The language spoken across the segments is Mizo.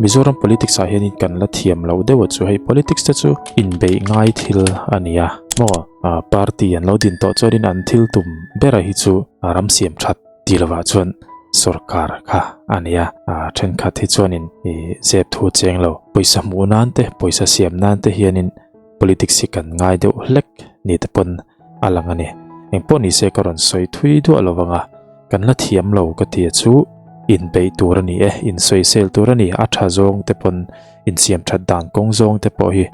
Mizoram politics ah hianin kan la thiam loh deuh a chu hei politics te chu inbeih ngai thil a ni a maw party an lo din tawh chuanin an thil tum bera hi chu ram siam that tih lovah chuan sorkar kha a ni a thenkhat hi chuanin ih zep thu cheng lo pawisa hmuh nan te pawisa siam nan te hianin politics hi kan ngai deuh hlek ni te pawn a lang a ni. Engpawh ni se ka rawn sawi thui duah lo vang a, kan la thiam lo ka ti a chu inbeih tur a ni e, insawisel tur a ni, a tha zawng te pawn insiam that dan kawng zawng te pawh hi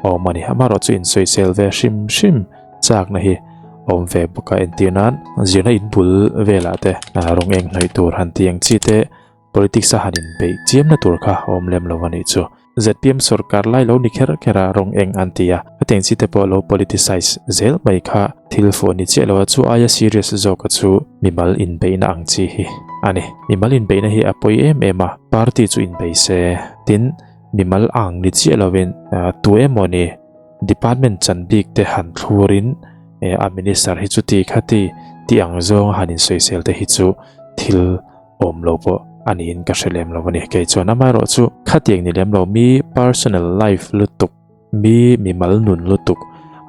a awm a ni. Amaherawh chu insawisel ve hrim hrim chakna hi a awm ve bawk a, entir nan zirna in bul velah te rawng eng hnawih tur han ti ang chi te Politics a han inbeih chiamna tur kha a awm lem lo a nih chu. ZPM sorkar lai lo ni kher kher a rawng eng an ti a, hetiang chi te pawh lo politicize zel mai kha thil fuh ni chiah lo a, chu aia serious zawka chu mimal inbeihna ang chi hi a ni. Mimal inbeihna hi a pawi em em a, party chu inbei se, tin mimal ang ni chiah lovin tu emaw ni department chan bik te han thlurin a minister hi chuti khati tih ang zawnga han insawisel te hi chu thil awm lo pawh a niin ka hre lem lo a ni. Kei chuan amaherawh chu khatiang ni lem lo mi personal life lutuk, mi mimal nun lutuk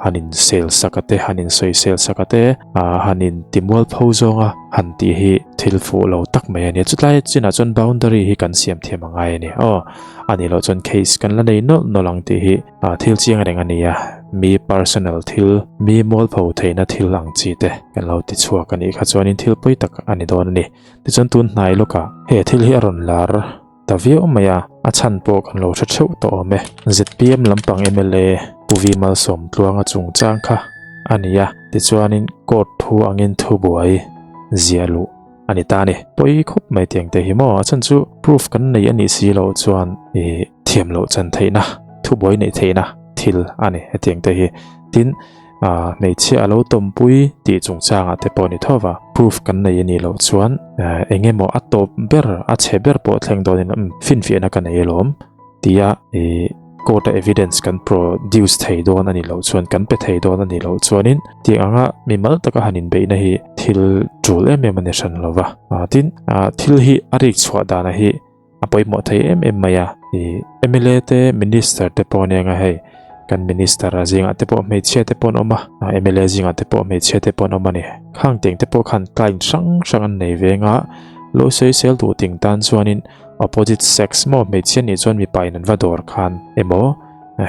han in sel sak a te, han in sawi sel sak a te, han in ti mual pho zawng a han tih hi thil fuh lo tak mai a ni. Chutlai chinah chuan boundary hi kan siam thiam a ngai a ni. Aw, a nih loh chuan case kan la nei nawlh nawlh ang tih hi thil chiang reng a ni a, mi personal thil, mi mualpho theihna thil ang chi te kan lo ti chhuak a nih kha chuanin thil pawi tak a ni dawn a ni. Tichuan tun hnai lawkah he thil hi a rawn lar ta viau mai a, a chhan pawh kan lo hre theuh tawh awm e. ZPM lampang mla Pu Vi Malsawmtluanga chungchang kha a ni a, tichuanin court thu angin thubuai ziah luh a ni ta a ni. Pawi khawp mai tiang te hi maw, a chhan chu proof kan nei a nih si loh chuan ih thiam loh chan theihna, thubuai neih theihna thil a ni hetiang te hi. Tin, ah hmeichhia a lo tawmpui tih chungchangah te pawh a ni tho va, proof kan nei a nih loh chuan eng emaw a tawp ber, a chhe ber pawh thleng dawnin umm finfiahna ka nei alawm tia ih court a evidence kan produce thei dawn a nih loh chuan, kan pe thei dawn a nih loh chuanin tiang anga mimal taka han inbeihna hi thil tul em em a ni hran lo va. Tin, thil hi a rik chhuah dana hi a pawimawh thei em em mai a, ih mla te minister te pawh ania nga hei kan minister a zingah te pawh hmeichhia te pawh an awm a, mla zingah te pawh hmeichhia te pawh an awm a ni. Khang teng te pawh khan client hrang hrang an nei veng a, lo sawisel duh ting tan chuanin opposite sex maw hmeichhia nih chuan mipa in an va dawr khan emaw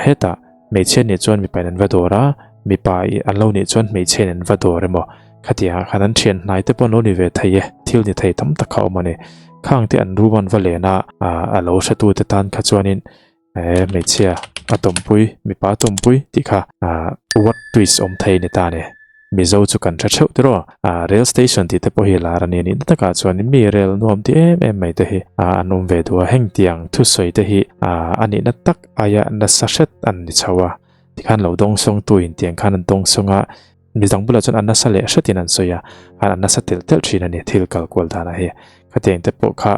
hetah hmeichhia nih chuan mipa in an va dawr a, mipa an lo nih chuan hmeichhia in an va dawr emaw khatiangah khan an thian hnai te pawh an lo ni ve thei e, thil ni thei tam tak kha a awm a ni. Khang te an rum an va len a, a lo hretu te tan kha chuanin he hmeichhia a tawmpui mipa a tawmpui tih kha what twist awm thei a ni ta a ni. Mizo chu kan hre theuh tiraw? Rail station tih te pawh hi lar a ni a nih na takah chuan mi rel nuam ti em em mai te hi an awm ve duh a, heng tiang thusawi te hi a nihna tak aia nasa hret an ni chho a, tikhan lo dawngsawng tu in tiang khan an dawngsawng a, midang bulah chuan an nasa leh hretin an sawi a, an nasa telh telh thin a ni thil kal kual danah hi. Khatiang te pawh kha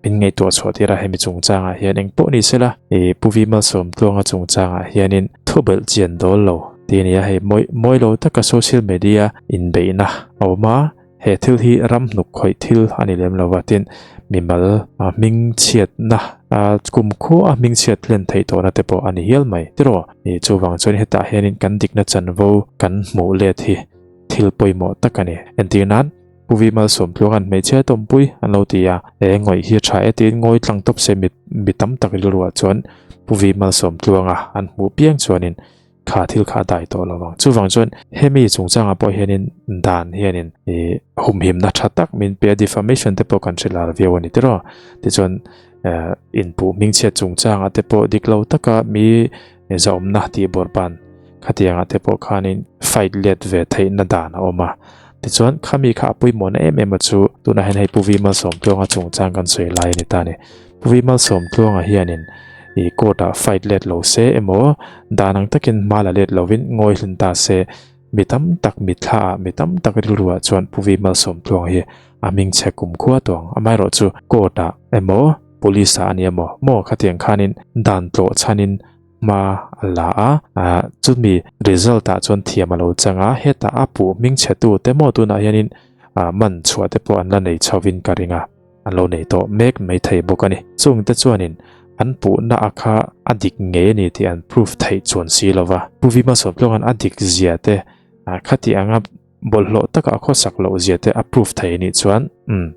min ngaihtuah chhuah tir a hemi chungchangah hian eng pawh ni sela ih Pu Vi Malsawmtluanga chungchangah hianin thu belh chian dawl lo tih a ni a, hei mawi mawi lo taka social media inbeihna a awm a, he thil hi ram hnuk khawih thil a ni lem lo va tin mimal hming chhiatna kum khua a hming chhiat hlen theih tawhna te pawh a ni hial mai tiraw ih chuvang chuan hetah hianin kan dikna chanvo kan hmuh let hi thil pawimawh tak a ni entir nan. Pu Vi Malsawmtluanga'n hmeichhia tawmpui an lo ti a, he ngawih hi a tha e tiin ngawi tlang tawp se mi mi tam tak rilruah chuan Pu Vi Malsawmtluanga an hmuh piang chuanin kha thil kha a dai tawh lo vang. Chuvang chuan hemi chungchangah pawh hianin dan hianin ih humhimna tha tak min pe a, defamation te pawh kan hre lar viau a ni tiraw. Tichuan eh inpuh hmingchhiat chungchangah te pawh dik lo taka mi zahawmna tih bawrhban khatiangah te pawh khanin fight let ve theihna dan a awm a. Tichuan khami kha a pawimawhna em em a chu tunah hian hei Pu Vi Malsawmtluanga chungchang kan sawi lai a ni ta a ni. Pu Vi Malsawmtluanga hianin ih court ah fight let lo se emaw dan ang takin hma la let lovin ngawi hlun ta se mi tam tak mitthla ah mi tam tak rilru ah chuan Pu Vi Malsawmtluanga hi a hmingchhe kumkhua tawh ang. Amaherawhchu court ah emaw Police ah a ni emaw maw khatiang khanin dan tlawh chhanin hma a la a, ah chumi result ah chuan thiam a lo chang a, hetah a puh hming chhe tu te maw tunah hianin ah man chhuah te pawh an la nei chho in ka ring a, an lo nei tawh mek mai thei bawk a ni. Chungte chuanin an puhna a kha a dik ngei a ni tih an proof theih chuan si lo va. Pu Vima Sawmtluanga'n a dik zia te khati anga bawlhhlawh taka a khawsak loh zia te a proof thei a nih chuan umm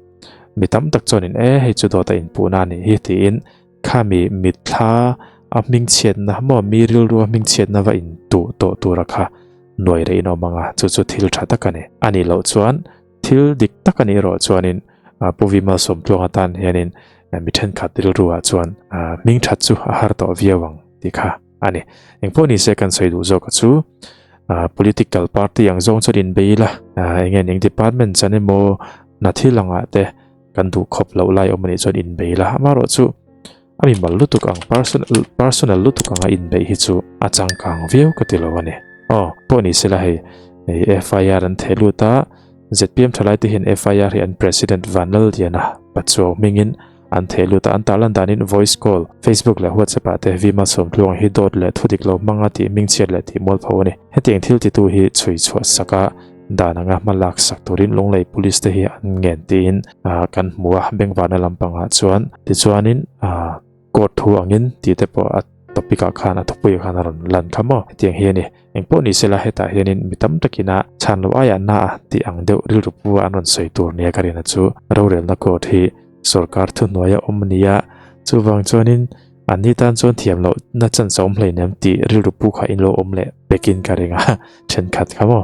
mi tam tak chuanin e hei chu dawt a inpuhna a nih hi tiin khami mitthla a hmingchhiatna maw mi rilru a hmingchhiatna va intuh tawh tura kha nuai rei in a awm ang a, chu chu thil tha tak a ni. A nih loh chuan thil dik tak a nih erawh chuanin Pu Vimal Sawmtluang atan hianin mi thenkhat rilru ah chuan hming that chu a har tawh viau ang tih kha a ni. Engpawh ni se kan sawi duh zawk a chu political party ang zawng chuan inbei ila eng nge eng department chan emaw hna thil angah te kan duh khawp loh lai awm a nih chuan inbei ila amaherawh chu A mi mal lutuk ang personal personal lutuk anga inbeih hi chu a changkang viau ka ti lo a ni. Aw, pawh ni sela hei hei FIR an theh lut a, zpm thalai te hian FIR hi an President Vanlaldiana Pachuau hmingin an theh lut a, an tarlan danin voice call, Facebook leh WhatsApp ah te Vima Sawmtluang hi dawt leh thudik lo hmanga tih hmingchhiat leh tih mualpho a ni. Hetiang thil titu hi chhui chhuah sak a dan anga hma lak sak turin Lunglei Police te hi an ngen tiin kan hmu a, bengvarna lampangah chuan tichuanin court thu angin tih te pawh a topic ah khan a thupui ah khan a rawn lan kha maw hetiang hi a ni. Engpawh ni sela hetah hianin mi tam takin a chhan loh aiah na a tih ang deuh rilru pu a an rawn sawi tur nia ka rin a chu rorelna court hi sorkar thuhnuaia awm a ni a, chuvang chuanin An ni tan chuan thiam loh na chance a awm hleinem tih rilru pu kha in lo awm leh pekin ka ring a, thenkhat kha maw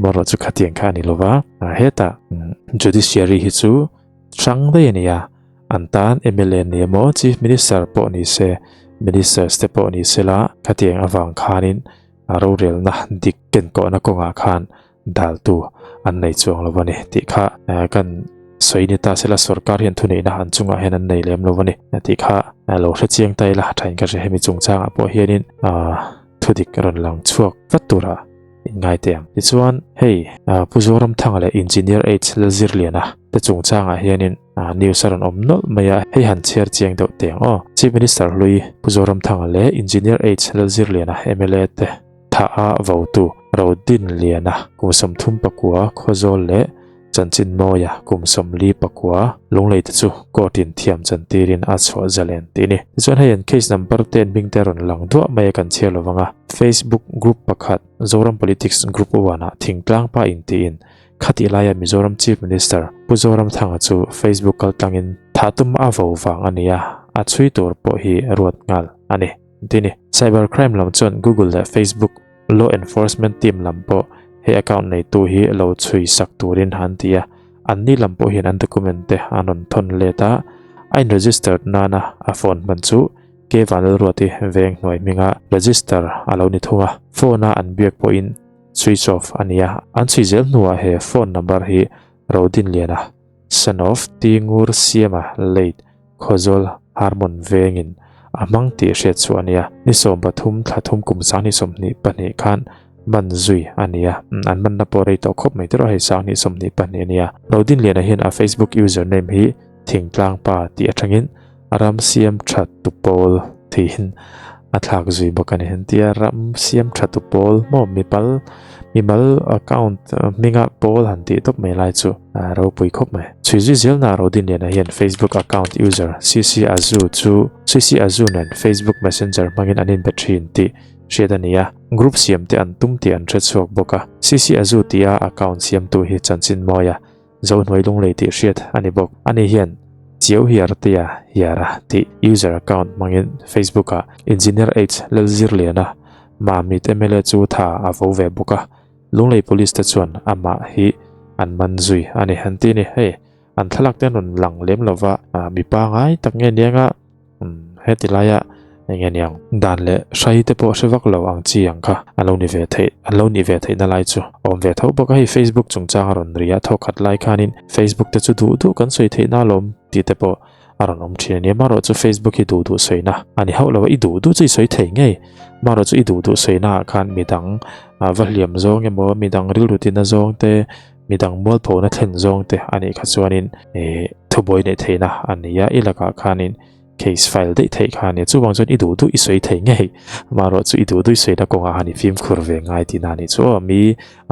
marawh chu khatiang kha a ni lova, hetah judiciary hi chu hrang daih a ni a, an tan mla ni emaw chief minister pawh ni se ministers te pawh ni sela khatiang avang khanin a rorelna dik kenkawhna kawngah khan daltu an nei chuang lo a ni tih kha kan sawi ni ta sela sorkar hian thuneihna an chungah hian an nei lem lo a ni tih kha lo hre chiang ta ila thain ka hre hemi chungchangah pawh hianin thudik rawn lang chhuak vat tura inngai teh ang. Tichuan hei Pu Zoramthanga leh Engineer H Lalzirliana te chungchangah hianin news a rawn awm nawlh mai a, hei han chhiar chiang deuh teh ang aw. Chief Minister hlui Pu Zoramthanga leh Engineer H Lalzirliana mla te Thah a votu Rodinliana kum 39 Khawzawl leh Chanchinmawia kum 44 Lunglei te chu court in thiam chantirin a chhuah zalen tih a ni. Tichuan hei an case number te an hming te a rawn lang duah mai a kan chhiar lo vang a. Facebook group pakhat Zoram Politics Group one ah thingtlang pa intiin khatih laia Mizoram Chief Minister Pu Zoramthanga chu Facebook kaltlangin thah tum a vo vang a ni a, a chhui tur pawh hi ruat nghal a ni. Ti ni. Cyber crime lam chuan Google leh Facebook law enforcement team lam pawh he account neitu hi lo chhui sak turin an ti a, anni lam pawh hian an document te an rawn thawn let a, a in registered nana a phone hman chu K Vanlalruati veng hnuai hminga register a lo ni thung a, phone a an biak pawhin switch off a ni a, an chhui zel hnuah he phone number hi Rodinliana, son of Tingur Siama late Khawzawl Harmon vengin a hmang tih hriat chu a nia. Ni 13 thla thum kum 2022 khan man zui a nia. An manna pawh rei tawh khawp mai tiraw hei 2022 a nia. Rodinliana hian a Facebook username hi Thingtlangpa tih atangin ram siam tha tu pawl tiin a thlak zui bawk a ni. Entia ram siam tha tu pawl maw mipal mimal account hminga pawl han tih tawp mai lai chu a ropui khawp mai. Chhui zui zelna Rodinliana hian Facebook account user CC Azu chu CC Azu nen Facebook Messenger hmangin an inbe thin tih hriat a ni a, group siam te an tum tih an hre chhuak bawk a. CC Azu tia account siamtu hi chanchin mawi a. Zohnuai lunglei tih hriat a ni bawk. Ani hian Chiau Hiar tia Hiara tih user account hmangin Facebook ah Engineer H Lalzirliana Mamit mla chu tha a vo ve bawk a. Lunglei Police te chuan amah hi an man zui a ni han ti a ni. Hei an thlalak te an rawn lang lem lova mi pangai tak nge nianga Heti laia eng nge niang dan leh hrai te pawh hre vak lo ang chi ang kha an lo ni ve theih an lo nih ve theihna lai chu a awm ve tho bawk a hei Facebook chungchang a rawn ri a thawkhat lai khanin Facebook te chu duh duh kan sawi theihna alawm tih te pawh a rawn awm thin a ni amaherawh chu Facebook hi duh duh sawina a ni hauh lo a i duh duh chu i sawi thei ngei amaherawh chu i duh duh sawina ah khan midang va hliam zawng emaw midang rilru tina zawng te midang mualphona thlen zawng te a nih kha chuanin ih thubuai neih theihna a ni a i lakah khanin. case file daih theih kha a nia. Chuvang chuan i duh duh i sawi thei ngei. Amaherawh chu i duh duh i sawina kawngah han i fimkhur ve ngai tihna a nih chu aw. Mi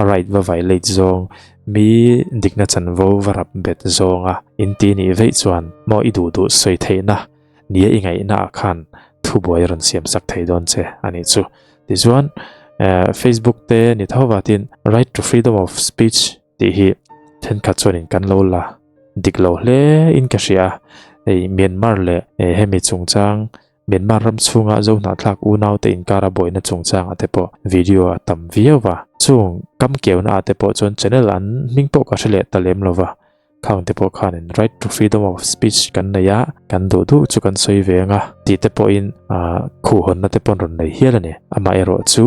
right va violate zawng, mi dikna chanvo va rap bet zawnga in ti nih veih chuan maw i duh duh sawi theihna nia i ngaihna ah khan thubuai a rawn siam sak thei dawn che a nih chu. Tichuan Facebook te ni tho vatin right to freedom of speech tih hi thenkhat chuanin kan lo la dik lo hle in ka hria a, hei Myanmar leh hemi chungchang Myanmar ram chhunga zo hnahthlak unaute inkara buaina chungchangah te pawh video a tam viau va, chung kam keuna ah te pawh chuan channel an hming pawh ka hre leh ta lem lo va, khang te pawh khanin right to freedom of speech kan nei a, kan duh duh chu kan sawi ve ang a tih te pawhin khuhhawnna te pawh an rawn nei hial a ni. Amaherawhchu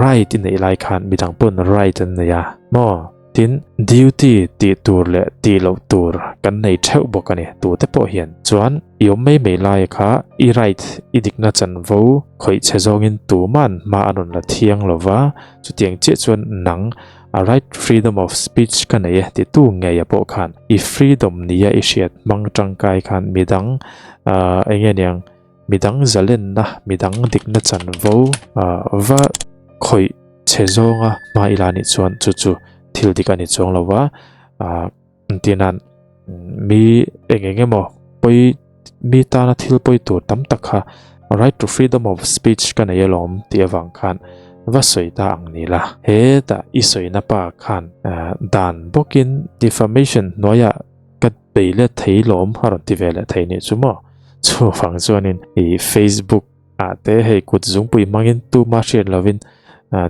right i neih lai khan midang pawn right an nei a maw? Tin, duty tih tur leh tih loh tur kan nei theuh bawk a ni. Tute pawh hian chuan i awm mai mai laia kha i right, i dikna chanvo khawih che zawngin tuman hma a rawn la thiang lo va, chutiang chiah chuan nang a right freedom of speech ka nei e titu ngeia pawh khan i freedom nia i hriat hmang tangkai khan midang eng nge niang midang zalenna, midang dikna chanvo va khawih Chhe zawnga hma ila nih chuan chu chu thil dik a ni chuang lo va, ah engtin nan mi eng eng emaw pawi mi tana thil pawi tur tam tak kha right to freedom of speech ka nei alawm tih avang khan va sawi ta ang ni la. Hetah i sawina pa khan dan bawkin defamation hnuaiah ka bei let thei lawm a rawn ti ve leh thei nih chu maw. Chuvang chuanin i Facebook Ah te hei kut zungpui hmangin tuma hriat lovin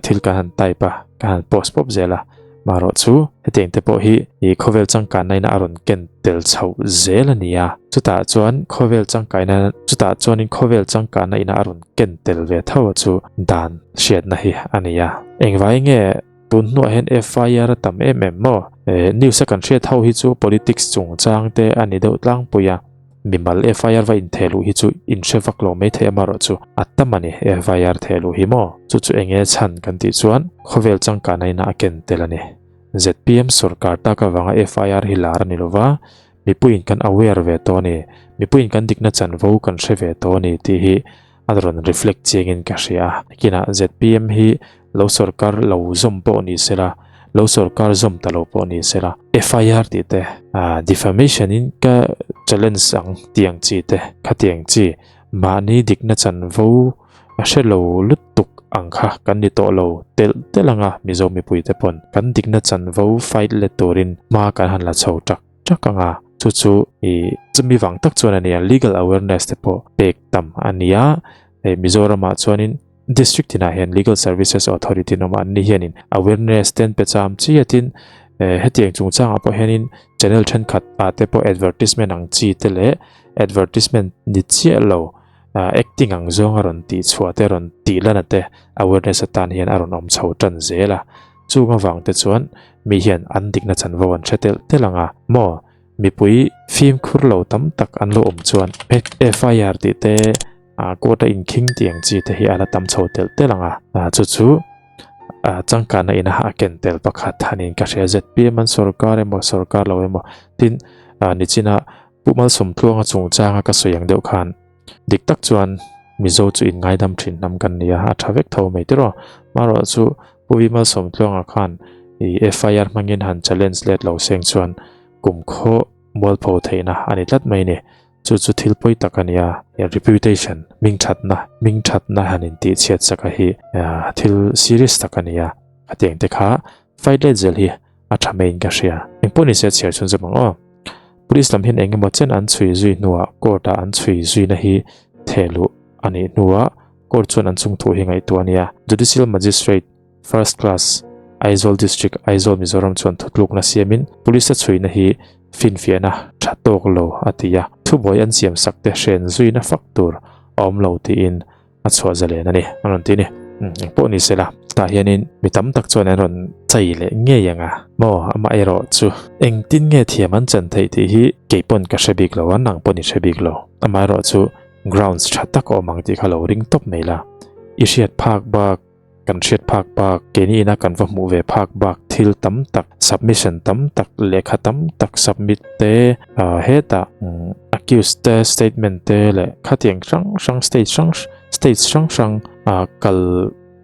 thil kan han type a, kan han post pawp zel a. Marawh chu hetiang te pawh hi ih khawvel changkanna in a rawn ken tel chhoh zel a ni a. Chutah chuan khawvel changkaina chutah chuanin khawvel changkanna ina a rawn ken tel ve tho a chu dan hriatna hi a ni a. Engvai nge tun hnuah hian FIR a tam em em maw? News a kan hriat ho hi chu politics chungchang te a ni deuh tlangpui a. Mimal FIR va intheh luh hi chu inhre vak lo mai thei amarawh chu a tam a ni FIR theh luh hi maw? Chu chu eng nge chhan kan tih chuan khawvel changkana ina a ken tel a ni. ZPM sorkar tak avanga FIR hi lar a ni lova, mipuiin kan aware ve tawh a ni, mipuiin kan dikna chanvo kan hre ve tawh a ni tih hi a rawn reflect chiangin ka hria a. Nakinah ZPM hi lo sorkar lo zawm pawh ni sela, lo sorkar zawm ta lo pawh ni sela, FIR tih te, defamation in ka challenge ang tih ang chi te, khatiang chi mahni dikna chanvo a hre lo lutuk ang kha kan ni tawh lo telh telh anga Mizo mipuite pawn kan dikna chanvo fight let turin hma kan han la chho tak tak anga chu chu ih chumi vang tak chuan a nia legal awareness te pawh pek tam a nia hei Mizoramah chuanin district tinah hian legal services authority an awm a an ni hianin awareness te an pe cham chiatin eh hetiang chungchangah pawh hianin channel thenkhat ah te pawh advertisement ang chi te leh advertisement ni chiah lo ah acting ang zawng a rawn tih chhuah te rawn tih lana te awareness atan hian a rawn awm chho tan zel a. Chung avang te chuan mi hian an dikna chanvo an hre telh telh ang a, maw mipui fimkhur lo tam tak an lo awm chuan FIR tih te court a inkhing tih ang chi te hi a la tam chho telh telh ang a, chu chu changkanna ina a ken tel pakhat hanin ka hria ZPM an sorkar emaw sorkar lo emaw tin nichina Pu Malsawmtluanga chungchanga ka sawi ang deuh khan Dik tak chuan Mizo chu inngaidam thin hnam kan ni a, a tha vek tho mai tiraw. Marawh chu Pu Vi Malsawmtluanga khan i FIR hmangin han challenge let lo seng chuan kumkhaw mualpho theihna a ni tlat mai ni. Chu chu thil pawi tak a ni a, reputation, hmingthatna, hmingthatna han intihchhiat saka hi thil serious tak a ni a, khatiang te kha fight let zel hi a tha maiin ka hria. Engpawh ni se chhiar chhun zawm ang aw. Police lam hian eng emaw chen an chhui zui hnuah court ah an chhui zuina hi theh luh a nih hnuah court chuan an chungthu hi ngaihtuah a nia. Judicial Magistrate, First Class, Aizawl District, Aizawl, Mizoram chuan thutlukna siamin police a chhuina hi finfiahna tha tawk lo a ti a, thubuai an siam sak te hren zuina fak tur a awm lo tiin a chhuah zalen a ni an rawn ti a ni eng pawh ni sela tah hianin mi tam tak chuan an rawn chei leh ngei ang a maw amah erawh chu engtin nge thiam an chan theih tih hi kei pawn ka hre bik lo a nang pawn i hre bik lo amah erawh chu grounds tha tak a awm ang tih kha lo ring tawp mai la i hriat phak bak Kan hriat phak bak, keini ina kan va hmuh ve phak bak thil tam tak, submission tam tak, lehkha tam tak submit te hetah a Accused te statement te leh khatiang hrang hrang state hrang state hrang hrang kal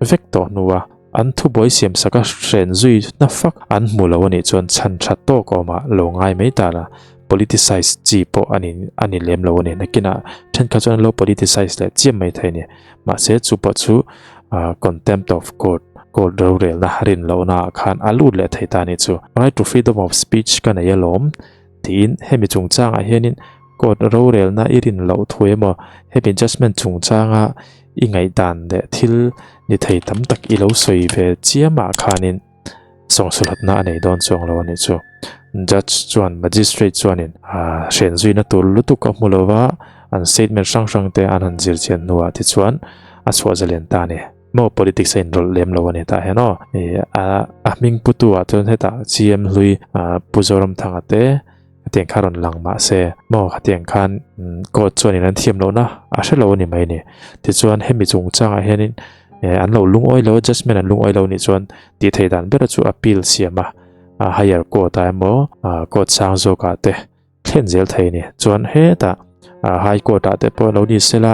vek tawh hnua an thubuai siam saka hren zui na fak an hmu lo anih chuan chhan tha tawk awmah lo ngai mai ta la politicize chi pawh ani ani lem lo ani nakinah thenkhat chuan an lo politicize leh chiam mai thei a ni mahse chu pawh chu contempt of court court rorelna rin lohna ah khan a lut leh thei ta anih chu right to freedom of speech ka nei alawm tiin hemi chungchangah hianin court rorelna i rin loh thu emaw hemi judgement chungchanga i ngaihdan leh thil ni thei tam tak i lo sawi ve chiam ah khanin sawngsuhlatna a nei dawn chuang lo a nih chu. Judge chuan magistrate chuanin ah hren zuina tur lutuk a hmu lova an statement hrang hrang te an han zir chian hnuah tichuan a chhuah zalen ta a ni. Maw politics a inrawlh lem lo a ni tah hian aw. Ih a a hming putu ah chuan hetah CM hlui ah Pu Zoramthanga te khatiang kha rawn lang mah se maw khatiang khan court chuanin an thiam lohna a hre lo a ni mai a ni. Tichuan hemi chungchangah hianin eh an lo lungawi lo a judgement an lungawi lo nih chuan tih theih dan ber chu appeal siam a higher court ah emaw court sang zawkah te thlen zel thei a ni. Chuan hetah high court ah te pawh lo ni sela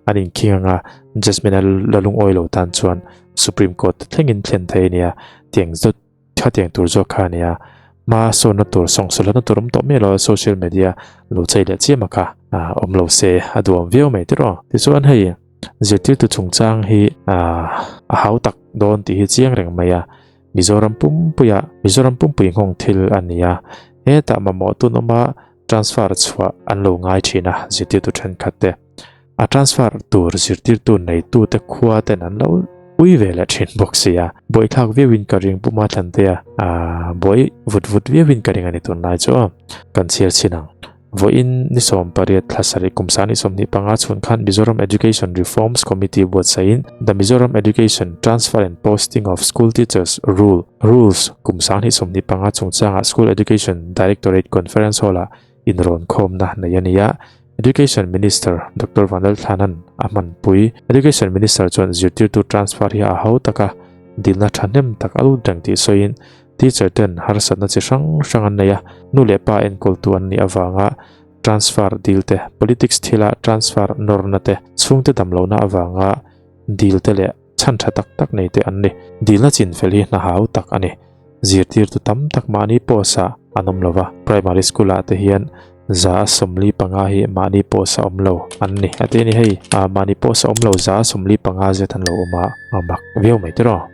an inkhing anga judgement a la lungawi lo tan chuan supreme court te thlengin thlen thei a nia tiang zawt khatiang tur zawk kha a nia. Hma sawnna tur sawngsaw tur awm tawh miah lo a social media lo chei leh chiam a kha awm lo se a duhawm viau mai tiraw. Tichuan hei zirtirtu chungchang hi a hau tak dawn tih hi chiang reng mai a. Mizoram pumpuia Mizoram pumpui nghawng thil a ni a, hetah mamawh tun awma transfer chhuah an lo ngai thin a zirtirtu thenkhat te. A transfer tur zirtirtu neitute khua ten an lo ui ve leh thin bawk si a, buaithlak viauin ka ring puma thlantea buai vut vut viauin ka ring a ni tunlai chu aw, kan chhiar chhin ang. Vawiin ni 18 thla sarih kum 2025 chhun khan Mizoram Education Reforms Committee buatsaihin The Mizoram Education Transfer and Posting of School Teachers Rule, Rules, kum 2025 chungchangah School Education Directorate Conference Hall-ah inrawn khawmna nei a ni a. Education Minister Doctor Vanlalthlanan a hmanpui. Education Minister chuan zirtirtu transfer hi a ho taka dilna thahnem tak a lut reng tih sawiin Teacher ten harsatna chi hrang hrang an nei a, nu leh pa enkawltu an nih avanga transfer dil te, politics thila transfer nawrna te, chhungte damlohna avanga dil te leh chhan tha tak tak nei te an ni. Dilna chinfel hi hna hau tak a ni. Zirtirtu tam tak mahni post ah an awm lova, primary school ah te hian 145 hi mahni post a awm lo an ni. A ti a ni hei, mahni post a awm lo 145 zet an lo awm a, a mak viau mai tiraw.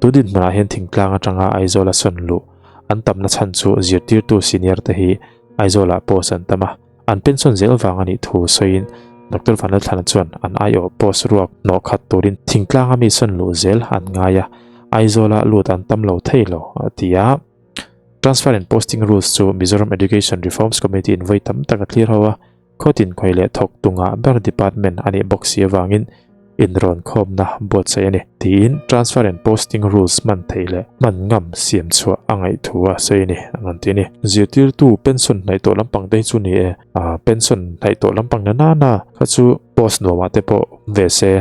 Tu dinhmunah hian thingtlang atanga Aizawla sawn luh an tamna chhan chu zirtirtu senior te hi Aizawlah post an tam a, an pension zel vang a nih thu sawiin Doctor Vanlalthlana chuan an aiawh post ruak hnawh khat turin thingtlanga mi sawn luh zel an ngai a, Aizawla lut an tam lo thei lo a ti a. Transfer and Posting Rules chu Mizoram Education Reforms Committee in vawi tam tak a thlir ho a, Khawtin khawi leh thawk tungah ber department a nih bawk si avangin inrawn khawmna buatsaih a ni, tiin Transfer and Posting Rules hman theih leh hman ngam siam chhuah a ngaih thu a sawi a ni, an rawn ti a ni. Zirtirtu pension hnaih tawh lampang te hi chu ni e, pension hnaih tawh lampang na nana kha chu post nuamah te pawh awm ve se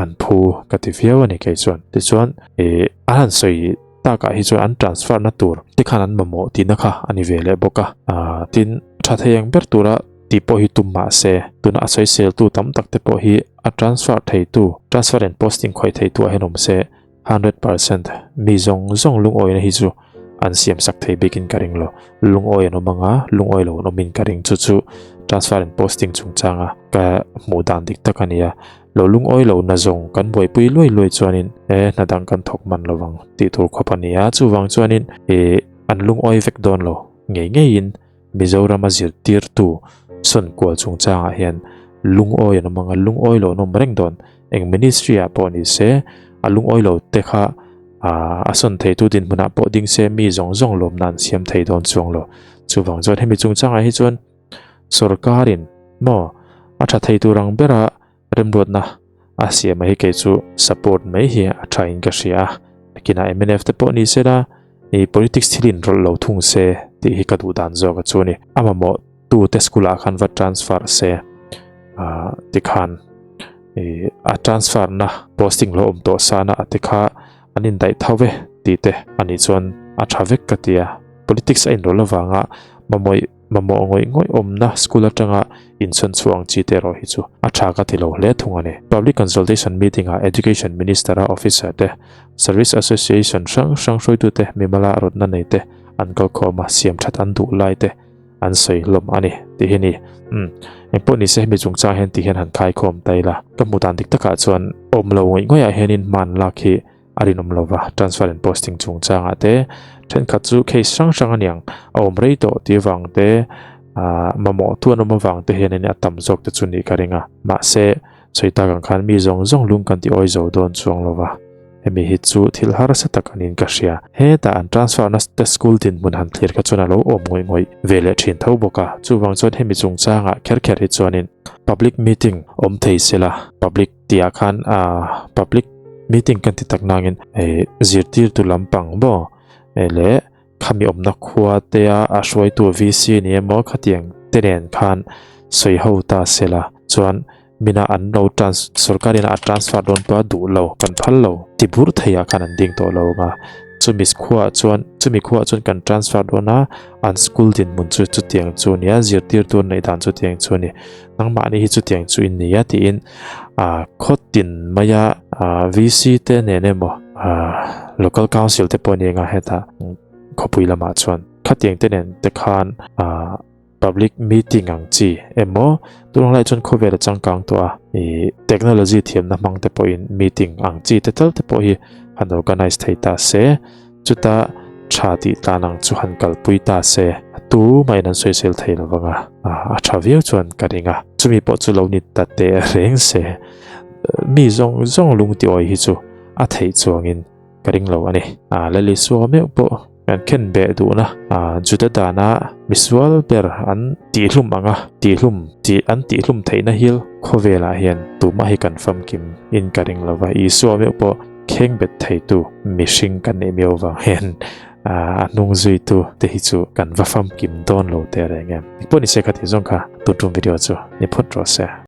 an phu ka ti viau a ni kei chuan. Tichuan ih an han sawi takah hi chuan an transfer na tur te khan an mamawh tihna kha a ni ve leh bawk a, tin tha thei ang ber tura tih pawh hi tum mah se tuna a sawiseltu tam tak te pawh hi a transfer theitu transfer and posting khawih theitu ah hian awm se 100% mi zawng zawng lungawina hi chu an siam sak thei bikin ka ring lo lungawi an awm anga lungawi lo an awmin ka ring chu chu transfer and posting chungchanga ka hmuh dan dik tak a ni a. Lo lungawi lo na zawng kan buaipui luai luai chuanin e hna dang kan thawk man lovang tih tur khawp a ni a, chuvang chuanin e an lungawi vek dawn lo ngei ngeiin Mizorama zirtirtu sawn kual chungchangah hian lungawi an awm ang a, lungawi lo an awm reng dawn. Eng ministry ah pawh ni se a lungawi lo te kha a sawn theitu dinhmunah pawh ding se mi zawng zawng lawmna an siam thei dawn chuang lo. Chuvang chuan hemi chungchangah hi chuan Sorkarin maw a tha thei tur ang bera remruatna a siam a hi kei chu support mai hi a tha in ka hria a, nakinah mnf te pawh ni sela ih politics thil in rawlh lo thung se tih hi ka duh dan zawk a chu a ni. A mamawh tu te school ah khan va transfer se ah tikhan ih a transfer na posting lo awm tawh sana a tikha an indaih tho ve tih te a nih chuan a tha vek ka ti a, politics a inrawlh avanga mamawih. Mamawh ngawih ngawih awmna school atanga inchhawn chhuah ang chi te erawh hi chu a tha ka ti lo hle thung a ni. Public Consultation Meeting ah Education Minister a officer te, Service Association hrang hrang hruaitute mimala rawtna nei te an kalkhawm a, siam that an duh lai te an sawi hlawm a ni tih hi ni. Umm, engpawh nise hemi chungchang hian ti hian han khaikhawm ta ila. Ka hmuh dan dik takah chuan awm lo ngawih ngawih ah hianin hman lak hi a rinawm lo va, transfer and posting chungchangah te thenkhat chu case hrang hrang a niang a awm rei tawh tih avang te ah mamawh tu an awm avang te hian a tam zawk te chu nih ka ring a, mahse sawi tak ang khan mi zawng zawng lung kan ti awi zo dawn chuang lo va, hemi hi chu thil harsa tak a niin ka hria. Hetah an transfer na te school dinhmun han thlir kha chuan a lo awm ngawih ngawih ve leh thin tho bawk a, chuvang chuan hemi chungchangah kher kher hi chuanin public meeting awm thei sela public Tihah khan public meeting kan ti tak nangin zirtirtu lampang maw leh khami awmna khua te a a hruaitu VC ni emaw khatiang te nen khan sawi ho ta se la chuan mina an lo trans sorkar in a transfer dawn pawh a duh lo kan phal lo ti bur theiah khan an ding tawh lo ang a chumi khuaah chuan chumi khuaah chuan kan transfer dawn a an school dinhmun chu chutiang chu a ni a zirtirtu an neih dan chutiang chu a ni. Nangmahni hi chutiang chu in ni a tiin ah khaw tin maia ah VC te nen emaw ah local council te pawh a ni anga hetah khawpui lamah chuan khatiang te nen te khan ah public meeting ang chi emaw tunah lai chuan khawvel a changkang tawh a ih technology thiamna hmang te pawhin meeting ang chi te tal te pawh hi han organize thei ta se. Chuta tha tih tlan ang chu han kalpui ta se, a tu mahin an sawisel thei lo vang a, a tha viau chuan ka ring a. Chumi pawh chu lo ni ta teh reng se, mi zawng zawng lung ti awi hi chu a theih chuangin ka ring lo a ni. Lali Suau meuh pawh kan khen beh duhna Juda dana misual ber an tihhlum ang a, tihhlum tih an tihhlum theihna hil khawvelah hian tumah hi kan famkim in ka ring lo va, Isua meuh pawh Kheng bet theitu mihring kan nih miau vang hian a hnung zuitu te hi chu kan va famkim dawn lo teh reng em. Pawh ni se kha tih zawng kha tun tum video chu ni phawt rawh se.